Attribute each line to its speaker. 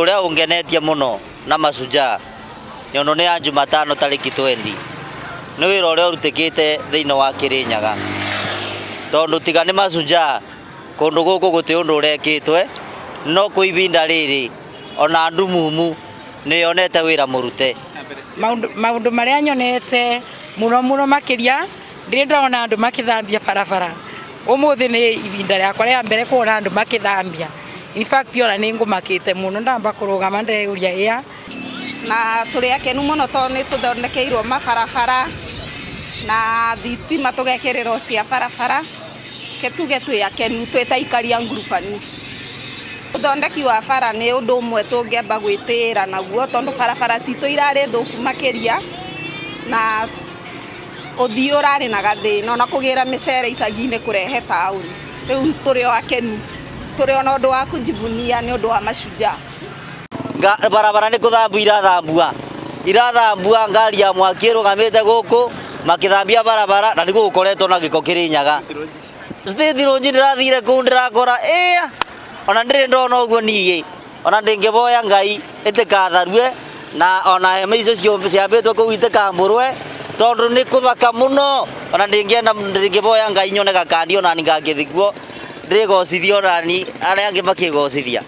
Speaker 1: Ũrĩa ũngenetie mũno na Mashujaa nĩ ũndũ nĩ ya Jumatano tarĩki 20 nĩ wĩra ũrĩa ũrutĩkĩte thĩinĩ wa Kĩrĩnyaga, tondũ tiga nĩ Mashujaa kũndũ gũkũ gũtĩ ũndũ ũrekĩtwe, no kwa ibinda rĩrĩ ona ndumumu nĩ yonete wĩra mũrute.
Speaker 2: Maũndũ marĩa nyonete mũno mũno makĩria ndirĩ ndona andũ makĩthambia barabara. Ũmũthĩ nĩ ibinda rĩakwa rĩa mbere kuona andũ makĩthambia. In fact ona nĩ ngũmakĩte mũno ndamba kũrũgama ndeyũria ĩa.
Speaker 3: Na tũrĩ akenu mũno tondũ nĩ tũthondekeirwo mabarabara na thitima tũgekĩrĩrwo cia barabara. Reke tuge twĩ akenu twĩ ta aikari a Ngurubani. Ũthondeki wa bara nĩ ũndũ ũmwe tũngĩamba gwĩtĩĩra naguo tondũ barabara citũ irarĩ thũku makĩria na ũthii ũrarĩ na gathĩna ona kũgĩra mĩcere icagi-inĩ kũrehe taũni. Rĩu tũrĩ o akenu, tũrĩ o na ũndũ wa kujivunia nĩ ũndũ wa Mashujaa.
Speaker 1: Barabara nĩ kũthambio irathambua, irathambua ngari ya mwaki ĩrũgamĩte gũkũ makĩthambia barabara na nĩguo gũkoretwo na gĩko Kĩrĩnyaga. State Lodge ndĩrathire kũu ndĩrakora ĩya ona ndirĩ ndona ũguo niĩ ona ndĩngĩboya Ngai ĩtĩkatharue na ona hema icio ciambĩtwo kũu itikambũrwe tondũ nĩ kũthaka mũno ona ndĩngĩenda ndĩngĩboya Ngai nyone gakandi onani ngangĩthi kuo ndĩgocithia onani arĩa angĩ makĩgocithia.